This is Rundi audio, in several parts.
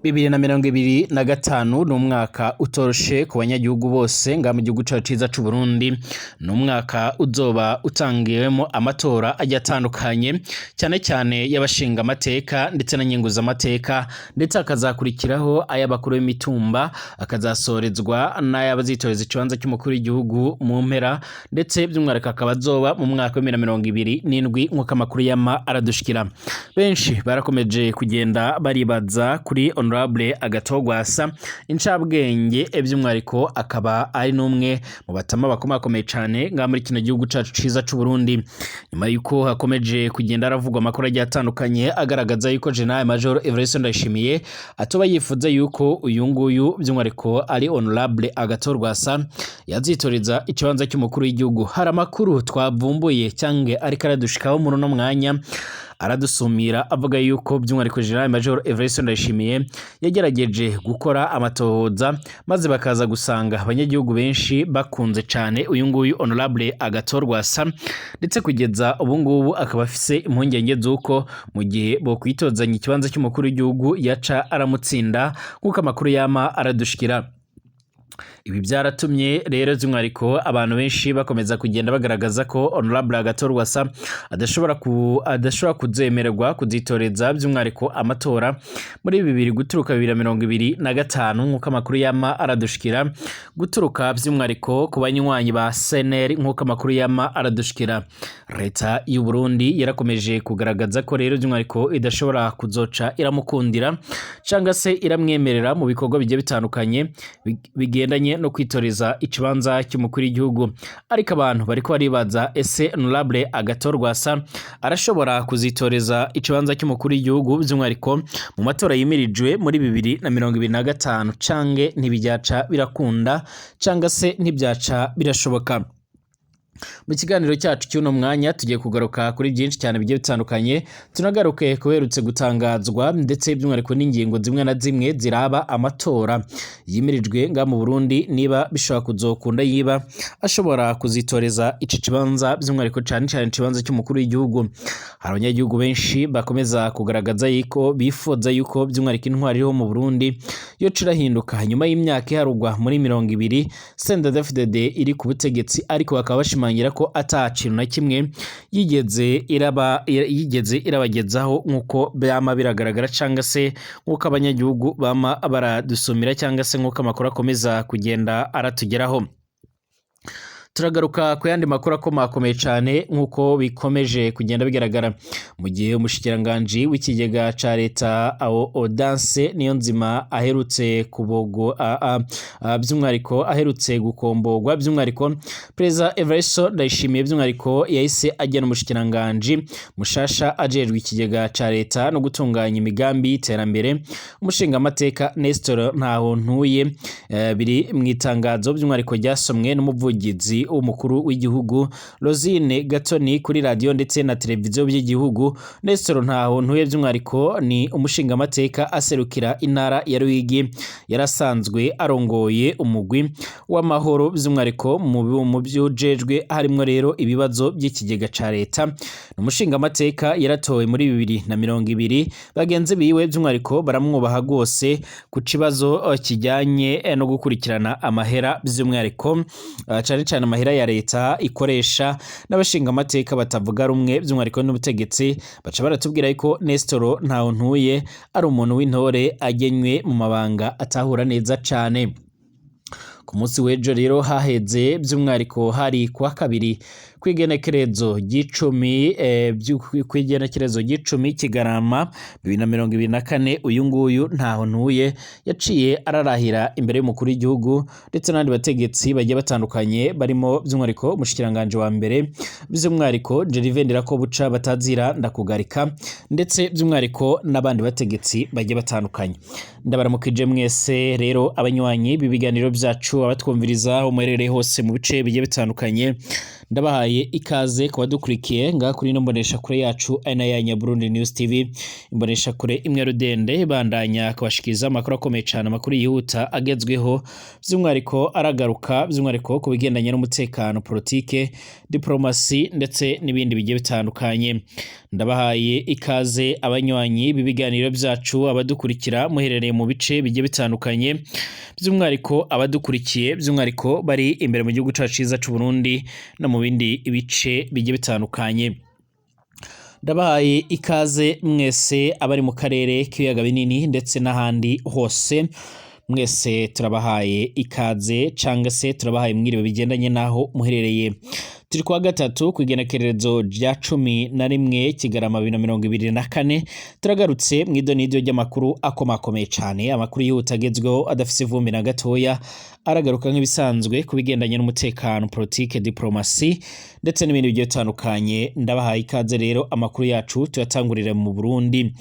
2025 ni umwaka utoroshe ku banyagihugu bose nga mu gihugu cacu ciza c'Uburundi. Ni umwaka uzoba utangiwemo amatora agiye atandukanye, cyane cyane y'abashinga amateka ndetse na nyenguzamateka, ndetse hakazakurikiraho ay'abakuru b'imitumba, akazasorezwa n'ay'abazitoreza ikibanza cy'umukuru w'igihugu mu mpera, ndetse by'umwihariko akaba azoba mu mwaka wa 2027, nk'uko amakuru yama aradushikira. Benshi barakomeje kugenda baribaza kuri Honorable Agathon Rwasa, incabwenge, by'umwihariko akaba ari n'umwe mu batama bakomakomeye cane ngaha muri kino gihugu cacu ciza c'Uburundi, nyuma yuko hakomeje kugenda haravugwa amakuru agiye atandukanye agaragaza yuko General Major Evariste Ndayishimiye atoba yifuza yuko uyu nguyu by'umwihariko ari Honorable Agathon Rwasa yazitoreza ikibanza cy'umukuru w'igihugu. Hari amakuru twavumbuye cyangwa ariko aradushikaho muri uno mwanya, aradusumira avuga yuko by'umwihariko General Major Evariste Ndayishimiye yagerageje gukora amatohoza, maze bakaza gusanga abanyagihugu benshi bakunze cane uyu nguyu Honorable Agathon Rwasa, ndetse kugeza ubu ngubu akaba afise impungenge z'uko mu gihe bokwitozanya ikibanza cy'umukuru w'igihugu yaca aramutsinda, nk'uko amakuru yama aradushikira. Ibi byaratumye rero by'umwihariko abantu benshi bakomeza kugenda bagaragaza ko Honorable Agathon Rwasa adashobora kuzemererwa kuzitoreza by'umwihariko amatora muri bibiri guturuka 2025, nk'uko amakuru yama aradushikira guturuka by'umwihariko ku banywanyi ba CNL, nk'uko amakuru yama aradushikira. Leta y'u Burundi yarakomeje kugaragaza ko rero by'umwihariko idashobora kuzoca iramukundira cyangwa se iramwemerera mu bikorwa bigiye bitandukanye bigendanye no kwitoreza ikibanza cy'umukuru w'igihugu. Ariko abantu bariko baribaza: ese Honorable Agathon Rwasa arashobora kuzitoreza ikibanza cy'umukuru w'igihugu by'umwihariko mu matora yimirijwe muri 2025, canke ntibyaca birakunda, canga se ntibyaca birashoboka? Mu kiganiro cyacu cy'uno mwanya tugiye kugaruka kuri byinshi cyane bigiye bitandukanye, tunagaruke kuherutse gutangazwa, ndetse by'umwihariko n'ingingo zimwe na zimwe ziraba amatora yimirijwe nga mu Burundi, niba bishobora kuzokunda, yiba ashobora kuzitoreza ici kibanza, by'umwihariko cyane cyane ikibanza cy'umukuru w'igihugu. Hari abanyagihugu benshi bakomeza kugaragaza yuko bifuza yuko by'umwihariko intwari iriho mu Burundi yoca irahinduka nyuma y'imyaka iharugwa muri 20 CNDD-FDD iri ku butegetsi, ariko bakaba bashimangira ko ata kintu na kimwe yigeze irabagezaho, nk'uko byama biragaragara, cyangwa se nk'uko abanyagihugu bama baradusumira, cyangwa se nk'uko amakuru akomeza kugenda aratugeraho. Turagaruka ku yandi makuru akomakomeye cyane, nk'uko bikomeje kugenda bigaragara mu gihe umushikiranganji w'ikigega ca leta Audace Niyonzima aherutse kubogo, by'umwihariko aherutse gukomborwa. By'umwihariko Perezida Evariste Ndayishimiye by'umwihariko yahise agena umushikiranganji mushasha ajejwe ikigega ca leta no gutunganya imigambi y'iterambere, umushingamateka Nestor Ntahontuye. Biri mu itangazo by'umwihariko ryasomwe n'umuvugizi w'umukuru w'igihugu Rosine Gatoni kuri radiyo ndetse na televiziyo by'igihugu. Nestor Ntahontuye by'umwihariko ni umushingamateka aserukira intara ya Ruyigi, yarasanzwe arongoye umugwi w'amahoro, by'umwihariko mu byujejwe harimwo rero ibibazo by'ikigega ca leta. Ni umushingamateka yaratowe muri 2020. Bagenzi biwe by'umwihariko baramwubaha rwose ku kibazo kijyanye no gukurikirana amahera, by'umwihariko cane cane amahera ya leta ikoresha. N'abashingamateka batavuga rumwe by'umwihariko n'ubutegetsi baca baratubwira ko Nestor Ntahontuye ari umuntu w'intore agenywe mu mabanga atahura neza cane. Ku munsi w'ejo rero haheze, by'umwihariko hari kuwa kabiri kw'igenekerezo ry'icumi Kigarama 2024, uyu nguyu Ntahontuye yaciye ararahira imbere y'umukuru w'igihugu ndetse n'abandi bategetsi bagiye batandukanye, barimo by'umwihariko umushikiranganji wa mbere, by'umwihariko Gervais Ndirakobuca batazira ndakugarika, ndetse by'umwihariko n'abandi bategetsi bagiye batandukanye. Ndabaramukije mwese rero abanywanyi b'ibiganiro byacu, abatwumviriza aho muherereye hose mu bice bigiye bitandukanye. Ndabahaye ikaze ku badukurikiye ngaha kuri ino mboneshakure yacu ari nayo ya Nyaburundi News TV, imboneshakure imwe rudende bandanya kubashikiriza amakuru akomeye cane, amakuru yihuta agezweho, vy'umwihariko aragaruka vy'umwihariko ku bigendanye n'umutekano, politike, diplomasi ndetse n'ibindi bigiye bitandukanye. Ndabahaye ikaze abanywanyi b'ibiganiro vyacu, abadukurikira muherereye mu bice bigiye bitandukanye, by'umwihariko abadukurikiye by'umwihariko bari imbere mu gihugu cacu ciza c'u Burundi no mu bindi bice bigiye bitandukanye. Ndabahaye ikaze mwese abari mu karere k'ibiyaga binini ndetse n'ahandi hose, mwese turabahaye ikaze cangwa se turabahaye mwiriwe bigendanye n'aho muherereye. Turi kuwa gatatu kw'igenekerezo rya 11 Kigarama 2024, turagarutse mw'idonido ry'amakuru akomakomeye cane, amakuru yihuta agezweho adafise ivumbi na gatoya, aragaruka nk'ibisanzwe ku bigendanye n'umutekano, politike, diplomasi ndetse n'ibindi bigiye bitandukanye. Ndabahaye ikaze rero, amakuru yacu tuyatangurire mu Burundi.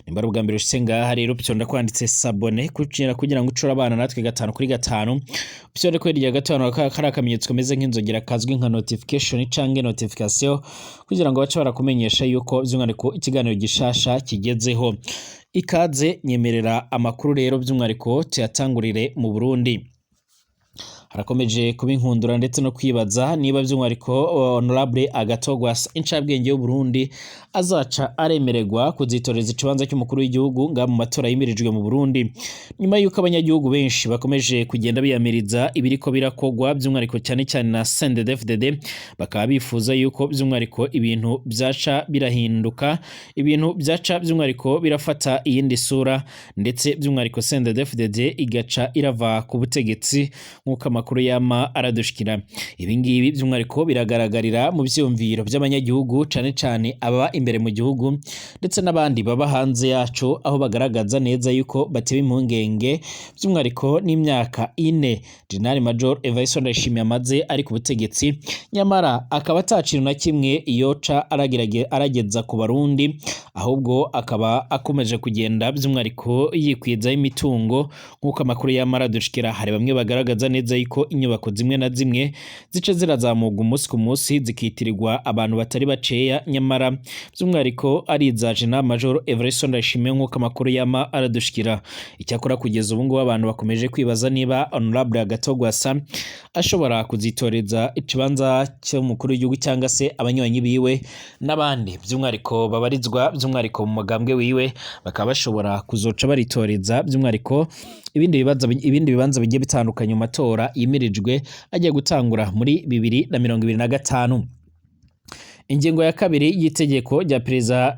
Nimba ari ubwa mbere ushitse ngaha rero, fyonda kwanditse s'abonner kugira ngo uce urabana natwe gatanu kuri gatanu. Fyonde kuri irya gatanu kari akamenyetso kameze nk'inzogera kazwi nka notification canke notification, kugira ngo bace barakumenyesha yuko by'umwihariko ikiganiro gishasha kigezeho. Ikaze, nyemerera amakuru rero by'umwihariko tuyatangurire mu Burundi. Harakomeje kuba inkundura ndetse no kwibaza niba by'umwihariko Honorable Agathon Rwasa, incabwenge y'u Burundi, azaca aremererwa kuzitoreza ikibanza cy'umukuru w'igihugu ngaha mu matora yimirijwe mu Burundi, nyuma y'uko abanyagihugu benshi bakomeje kugenda biyamiriza ibiriko birakogwa by'umwihariko cyane cyane na CNDD-FDD, bakaba bifuza yuko by'umwihariko ibintu byaca birahinduka, ibintu byaca by'umwihariko birafata iyindi sura, ndetse by'umwihariko CNDD-FDD igaca irava ku butegetsi nk'uko amakuru yama aradushikira. Ibi ngibi by'umwihariko biragaragarira mu vyiyumviro by'abanyagihugu, cane cane ababa imbere mu gihugu ndetse n'abandi baba hanze yaco, aho bagaragaza neza yuko batewe impungenge by'umwihariko n'imyaka 4 General Major Evariste Ndayishimiye amaze ari ku butegetsi, nyamara akaba ata kintu na kimwe yoca arageza ku Barundi, ahubwo akaba akomeje kugenda by'umwihariko yikwizaho imitungo nk'uko amakuru yama aradushikira. Hari bamwe bagaragaza neza yuko inyubako zimwe na zimwe zice zirazamurwa umunsi ku munsi zikitirirwa abantu batari baceya, nyamara by'umwihariko ari iza General Major Evariste Ndayishimiye nk'uko amakuru yama aradushikira. Icyakora kugeza ubu ngubu abantu bakomeje kwibaza niba Honorable Agathon Rwasa ashobora kuzitoreza ikibanza cy'umukuru w'igihugu, cyangwa se abanywanyi biwe n'abandi by'umwihariko babarizwa by'umwihariko mu mugambwe wiwe bakaba bashobora kuzoca baritoreza by'umwihariko ibindi bibanza bigiye bitandukanye mu matora yimirijwe agiye gutangura muri 2025. Ingingo ya kabiri y'itegeko rya Perezida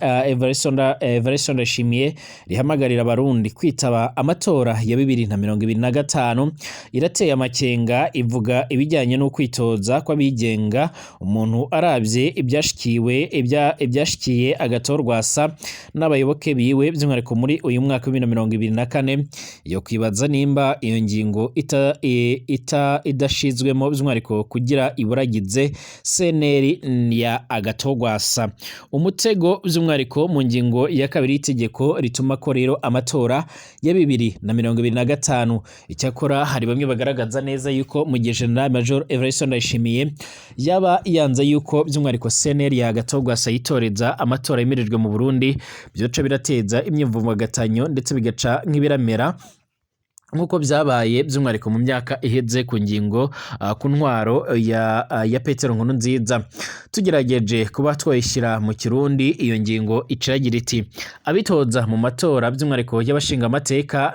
Evariste Ndayishimiye rihamagarira Abarundi kwitaba amatora ya 2025 irateye amakenga. Ivuga ibijyanye no kwitoza kw'abigenga. Umuntu aravye ibyashikiye Agathon Rwasa n'abayoboke biwe by'umwihariko muri uyu mwaka wa 2024, yo kwibaza nimba iyo ngingo ita idashizwemo by'umwihariko kugira iburagize CNL ya Agathon Rwasa. Umutego by'umwihariko mu ngingo ya kabiri y'itegeko rituma ko rero amatora ya 2025. Icyakora hari bamwe bagaragaza neza yuko mu gihe General Major Evariste Ndayishimiye yaba yanze yuko by'umwihariko CNL ya Agathon Rwasa yitoreza amatora yimirijwe mu Burundi, byoca birateza imyivumbagatanyo ndetse bigaca nk'ibiramera nk'uko byabaye by'umwihariko mu myaka iheze ku ngingo ku ntwaro ya Petero Nkurunziza. Tugerageje kuba twayishyira mu Kirundi, iyo ngingo iciragira iti: abitoza mu matora by'umwihariko y'abashingamateka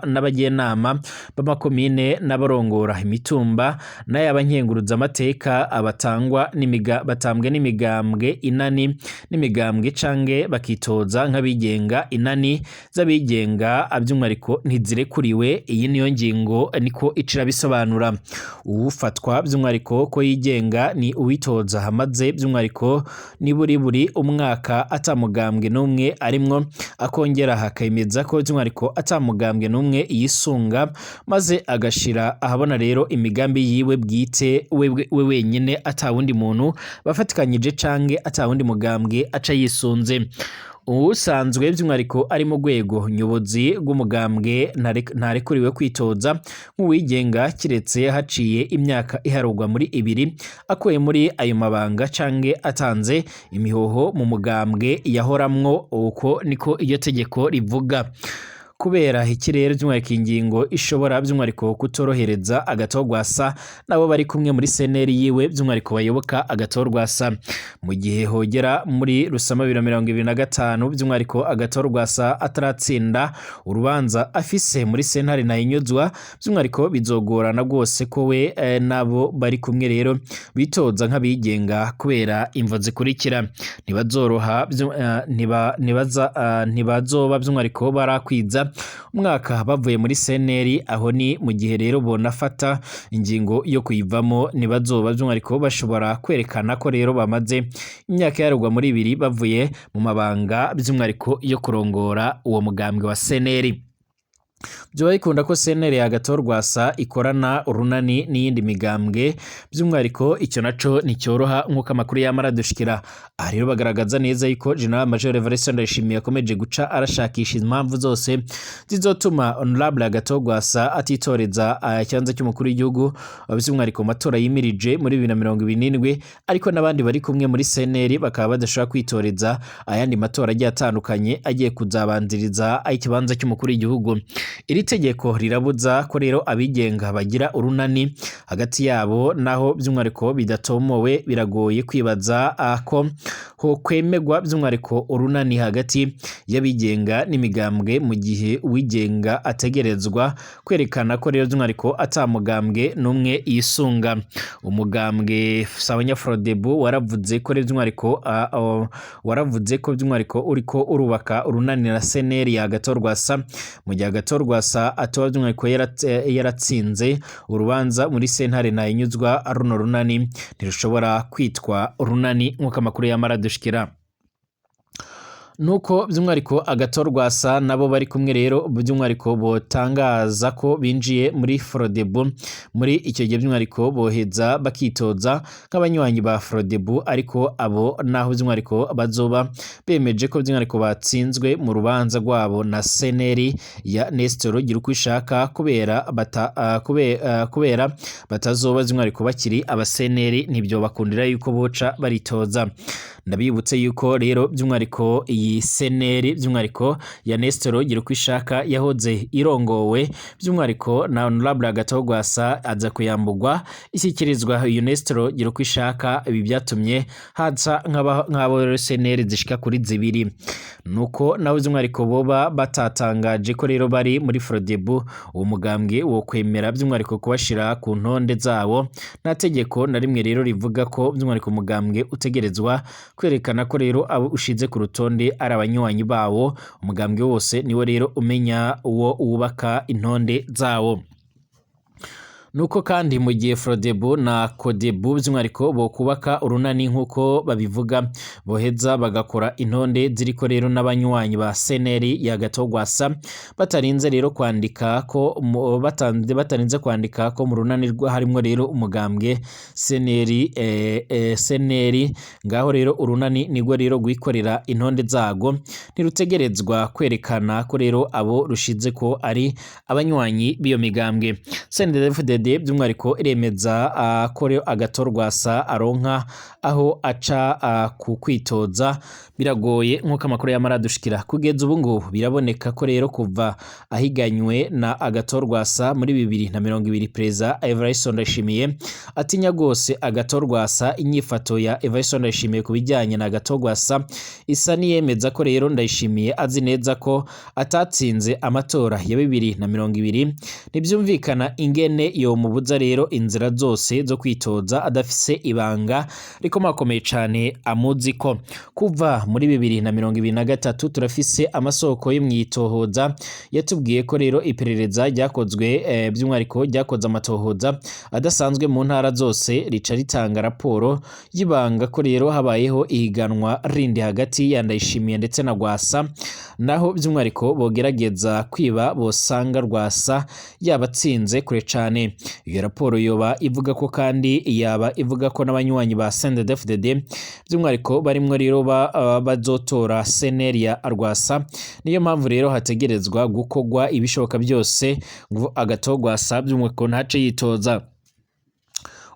n'abagenama b'amakomine n'abarongora imitumba n'ay'abankenguruzamateka abatangwa n'imiga batambwe n'imigambwe inani n'imigambwe canke bakitoza nk'abigenga, inani z'abigenga by'umwihariko ntizirekuriwe. Iyi niyo ngingo niko icira bisobanura. Uwufatwa by'umwihariko ko yigenga ni uwitoza hamaze by'umwihariko niburi buri umwaka atamugambwe n'umwe arimwo, akongera hakemeza ko by'umwihariko atamugambwe n'umwe yisunga, maze agashira ahabona rero imigambi yiwe bwite we wenyine, atawundi muntu bafatikanyije canke atawundi mugambwe aca yisunze. Uwusanzwe by'umwihariko ari mu rwego nyobozi rw'umugambwe ntarekuriwe kwitoza nk'uwigenga kiretse haciye imyaka iharurwa muri ibiri akuye muri ayo mabanga canke atanze imihoho mu mugambwe yahoramwo. Uko niko iryo tegeko rivuga. Kubera iki rero by'umwihariko ingingo ishobora by'umwihariko kutorohereza Agathon Rwasa nabo bari kumwe muri CNL yiwe, by'umwihariko bayoboka Agathon Rwasa? Mu gihe hogera muri Rusama 2025, by'umwihariko Agathon Rwasa ataratsinda urubanza afise muri sentare Ntahinyuzwa, by'umwihariko bizogorana rwose ko we nabo bari kumwe rero bitoza nk'abigenga kubera imvo zikurikira: ntibazoroha ntibazoba by'umwihariko barakwiza umwaka bavuye muri CNL. Aho ni mu gihe rero bonafata ingingo yo kuyivamo, ntibazoba by'umwihariko bashobora kwerekana ko rero bamaze imyaka yarugwa muri ibiri bavuye mu mabanga by'umwihariko yo kurongora uwo mugambwe wa CNL. Byoba bikunda ko CNL ya Agathon Rwasa ikorana urunani n'iyindi migambwe? By'umwihariko icyo naco nticyoroha nk'uko amakuru yamara dushikira. Aha rero bagaragaza neza yuko Général Major Evariste Ndayishimiye yakomeje guca arashakisha impamvu zose zizotuma Honorable Agathon Rwasa atitoreza ikibanza cy'umukuru w'igihugu, by'umwihariko mu matora yimirije muri 2027, ariko n'abandi bari kumwe muri CNL bakaba badashobora kwitoreza ayandi matora agiye atandukanye agiye kuzabanziriza ay'ikibanza cy'umukuru w'igihugu. Iri tegeko rirabuza ko rero abigenga bagira urunani hagati yabo, naho by'umwihariko bidatomowe. Biragoye kwibaza ko ho kwemegwa by'umwihariko urunani hagati y'abigenga n'imigambwe mu gihe uwigenga ategerezwa kwerekana ko rero by'umwihariko atamugambwe n'umwe yisunga. Umugambwe Sawanya Frodebu waravuze ko rero by'umwihariko waravuze ko by'umwihariko uriko urubaka urunani na CNL ya Agathon Rwasa. Mu gihe Agathon Rwasa atoba by'umwihariko yaratsinze urubanza muri sentare Ntahinyuzwa, runo runani ntirushobora kwitwa urunani nk'uko amakuru yamara dushikira. Nuko by'umwihariko Agathon Rwasa nabo bari kumwe rero by'umwihariko botangaza ko binjiye muri Frodebu, muri icyo gihe by'umwihariko boheza bakitoza nk'abanywanyi ba Frodebu. Ariko abo naho by'umwihariko bazoba bemeje ko by'umwihariko batsinzwe mu rubanza rwabo na CNL ya Nestor Girukwishaka, kubera batazoba by'umwihariko bakiri aba CNL, ntibyo bakundira yuko boca baritoza. Ndabibutse yuko rero by'umwihariko iyi CNL by'umwihariko ya Nestor Girukwishaka yahoze irongowe by'umwihariko na Honorable Agathon Rwasa, aza kuyambugwa ishyikirizwa uyu Nestor Girukwishaka. Ibi byatumye haza nk'abo rero CNL zishika kuri zibiri. Nuko nawe by'umwihariko boba batatangaje ko rero bari muri Frodebu, uwo mugambwe wo kwemera by'umwihariko kubashira ku ntonde zawo. Nta tegeko na rimwe rero rivuga ko by'umwihariko umugambwe utegerezwa kwerekana ko rero abo ushize ku rutonde ari abanywanyi bawo. Umugambwe wose niwo rero umenya uwo wubaka intonde zawo. Nuko kandi mu gihe Frodebu na Kodebu by'umwihariko bokubaka urunani nk'uko babivuga, boheza bagakora intonde ziriko rero n'abanywanyi ba CNL ya Agathon Rwasa, batarinze rero kwandika ko batarinze kwandika ko mu runani harimwo rero umugambwe CNL, CNL. Ngaho rero urunani nirwo rero rwikorera intonde zago, ntirutegerezwa kwerekana ko rero abo rushize ko ari abanywanyi b'iyo migambwe. CNDD-FDD by'umwihariko iremeza ko rero Agathon Rwasa aronka aho aca ku kwitoza biragoye nk'uko amakuru yamara dushikira. Kugeza ubu ngubu biraboneka ko rero kuva ahiganywe na Agathon Rwasa muri 2020, Perezida Evariste Ndayishimiye atinya rwose Agathon Rwasa. Inyifato ya Evariste Ndayishimiye ku bijyanye na Agathon Rwasa isa n'iyemeza ko rero Ndayishimiye azi neza ko atatsinze amatora ya 2020. Ntibyumvikana ingene yomubuza rero inzira zose zo kwitoza adafise ibanga rikomakomeye cane amuzi ko. Kuva muri 2023 turafise amasoko yo mwitohoza yatubwiye ko rero iperereza ryakozwe, by'umwihariko ryakoze amatohoza adasanzwe mu ntara zose, rica ritanga raporo y'ibanga ko rero habayeho ihiganwa rindi hagati ya Ndayishimiye ndetse na Rwasa. Naho by'umwihariko bogerageza kwiba bosanga Rwasa yabatsinze kure cane. Iyo raporo yoba ivuga ko kandi yaba ivuga ko n'abanywanyi ba CNDD-FDD by'umwihariko barimwo rero bazotora CNL ya Rwasa. Niyo mpamvu rero hategerezwa gukorwa ibishoboka byose ngo Agathon Rwasa by'umwihariko ntace yitoza.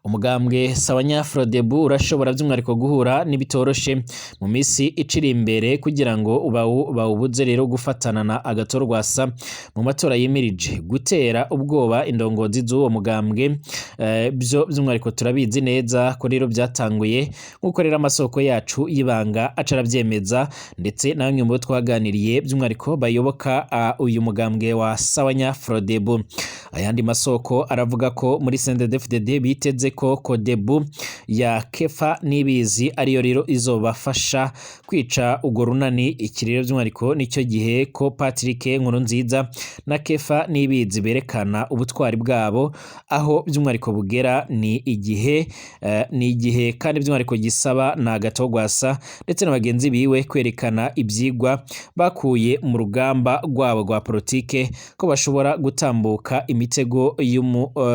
Umugambwe Sawanya-Frodebu urashobora by'umwihariko guhura n'ibitoroshe mu misi iciri imbere kugira ngo bawubuze rero gufatana na Agathon Rwasa mu matora yimirije. Gutera ubwoba indongozi z'uwo mugambwe byo by'umwihariko turabizi neza ko rero byatanguye, nk'uko rero amasoko yacu y'ibanga aca arabyemeza, ndetse na bamwe mu bo twaganiriye by'umwihariko bayoboka uyu mugambwe wa Sawanya-Frodebu. Ayandi masoko aravuga ko muri CNDD-FDD biteze ko Kodebu ya Kefa Nibizi ariyo rero izobafasha kwica urwo runani. Iki rero by'umwihariko nicyo gihe ko Patrick Nkurunziza na Kefa Nibizi berekana ubutwari bwabo aho by'umwihariko bugera. Ni igihe kandi by'umwihariko gisaba na Agathon Rwasa ndetse na bagenzi biwe kwerekana ivyigwa bakuye mu rugamba rwabo rwa politike, ko bashobora gutambuka imitego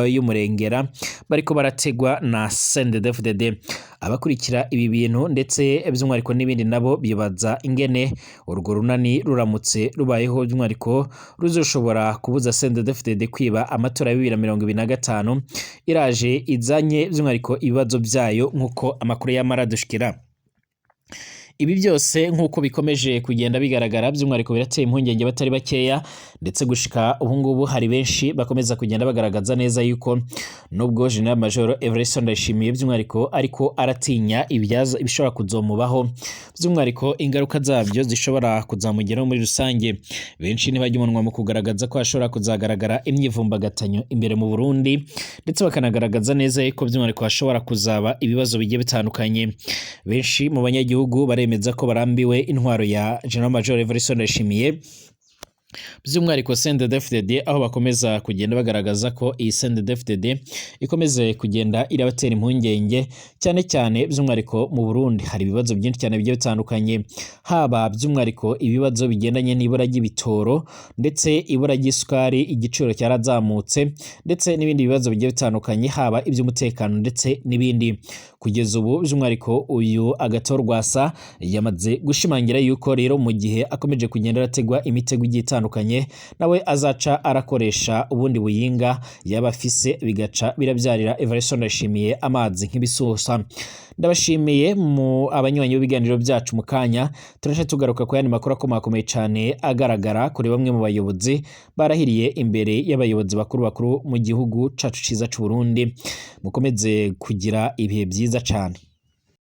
y'umurengera bariko barategwa na CNDD-FDD. Abakurikira ibi bintu ndetse by'umwihariko n'ibindi nabo bibaza ingene urwo runani ruramutse rubayeho by'umwihariko ruzoshobora kubuza CNDD-FDD kwiba amatora ya 2025 iraje izanye by'umwihariko ibibazo byayo, nk'uko amakuru yamara adushikira. Ibi byose nk'uko bikomeje kugenda bigaragara, by'umwihariko birateye impungenge batari bakeya, ndetse gushika ubu ngubu hari benshi bakomeza kugenda bagaragaza neza yuko nubwo General Major Evariste Ndayishimiye by'umwihariko ariko aratinya ibyaza ibishobora kuzomubaho, by'umwihariko ingaruka zabyo zishobora kuzamugeraho muri rusange. Benshi ntibajya umunwa mu kugaragaza ko hashobora kuzagaragara imyivumbagatanyo imbere mu Burundi, ndetse bakanagaragaza neza yuko by'umwihariko hashobora kuzaba ibibazo bigiye bitandukanye. Benshi mu banyagihugu baremeza ko barambiwe intwaro ya General Major Evariste Ndayishimiye, by'umwihariko CNDD-FDD, aho bakomeza kugenda bagaragaza ko iyi CNDD-FDD ikomeze kugenda irabatera impungenge cyane cyane. By'umwihariko mu Burundi hari ibibazo byinshi cyane bigiye bitandukanye, haba by'umwihariko ibibazo bigendanye n'ibura ry'ibitoro ndetse ibura ry'isukari, igiciro cyarazamutse, ndetse n'ibindi bibazo bigiye bitandukanye, haba iby'umutekano ndetse n'ibindi. Kugeza ubu by'umwihariko uyu Agathon Rwasa yamaze gushimangira yuko rero mu gihe akomeje kugenda arategwa imitego igiye itandukanye, nawe azaca arakoresha ubundi buyinga yaba afise, bigaca birabyarira Evariste Ndayishimiye amazi nk'ibisusa. Ndabashimiye mu abanywanyi b'ibiganiro byacu. Mu kanya turaca tugaruka ku yandi makuru akomakomeye cyane agaragara kuri bamwe mu bayobozi barahiriye imbere y'abayobozi bakuru bakuru mu gihugu cacu ciza c'u Burundi. Mukomeze kugira ibihe byiza cyane.